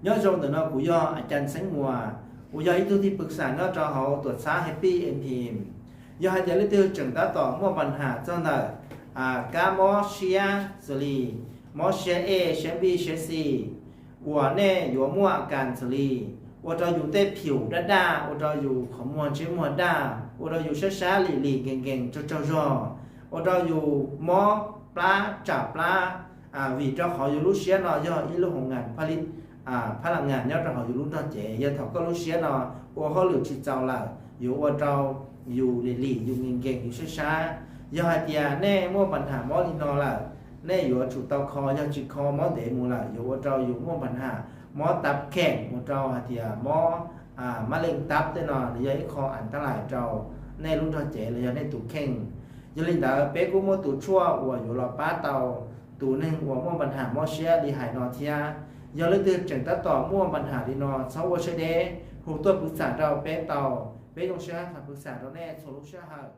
Nyob zoo ntawm no kuv yog A Ca Xeeb Muas, kuv yog ib tug thij pwv xam nyob rau hauv tuam txhab Happy N P M. Yog hais tias leej twg tseem tab tom muaj pab ham txog ntawm kab mob siab xws li mob siab ej, siab npij, siab xis, uas nej yuav muaj a kas xws li ua rau yus tej phium daj daj, ua rau yus qhov muag ntsej muag daj, ua rau yus sab sab lim lim nkees nkees tsaug tsaug zog, ua rau yus mob plab tsam plab, vim rau qhov yus lub siab no yog ib lub hoo ngas phab la ngas nyob rau hauv yus lub nrog cev. Yog thaum koj lub siab no ua hauj lwm tsis txaus lawm yuav ua rau yus lim lim, yus nkees nkees, yus sab sab. Yog hais tias nej muaj pab ham mob li no lawm, nej yuav tsum tau kho, yog tsis kho mob ntev mus lawm yuav ua rau yus muaj pab ham mob tab kheem, ua rau hais tias mob mab leej tab tej no, nws yog ib qho a tab lais rau nej lub nrog cev los yog nej tus kheej. Yog li ntawd peb kuj muaj tus tshuaj uas yuav los pab tau tus neeg uas muaj pab ham mob siab li hais no thiab. Yog leej twg tseem tab tom muaj pab ham li no txhob ua siab deb, hu tuaj pwv xam rau peb tau, peb zoo siab tham pwv xam rau nej txhua lub sij hawm.